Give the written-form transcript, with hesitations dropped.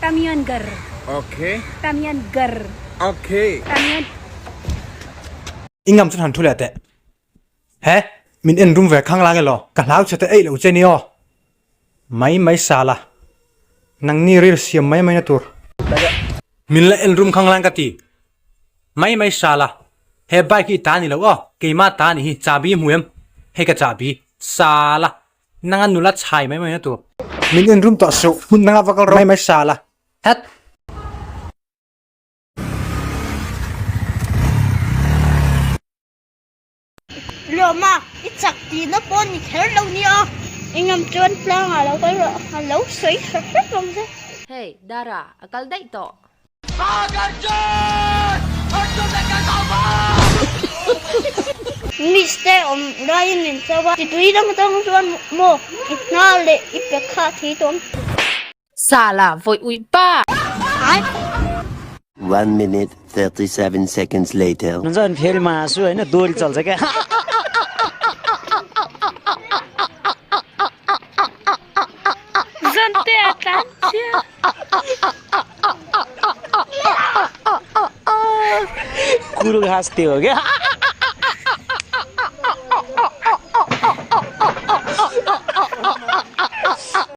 Tamian gar. Okay. Tamian gar. Okay. Tamian. I ngam chuan han thu leh teh. He, min en rum ve khang lang elaw, ka hlau chhe te eih loh che ni aw. Mai mai sala. Nangni ril siam mai mai na tur. Min la en rum khang lang ka ti. Mai mai sala. He bike hi i ta ni lo aw, keimah ta ni hi, chahbi i hmu em? Hei ka chahbi. Sala. Nanga nula chhai mai mai na tur. Min en rum tawh suh, hmun dangah va kal rawh. Mai mai sala. Het. Lawma, i chak tihna pawh ni kher lo nia. Engam chuan tlangah lo kal rawh, a lo sawi hrep hrep ang che. Hei, Dara, a kal daih tawh. Miss te awm laiin min cho a, titui dang dang chuan maw i hna leh i pe kha thei tawh ang. Sala vawi uih pa. One minute 37 seconds later. हुन्छ अनि फेरि मासु होइन दोहोरी चल्छ क्या Zante a tlan chiah. कुरो घाँस त्यो हो क्या।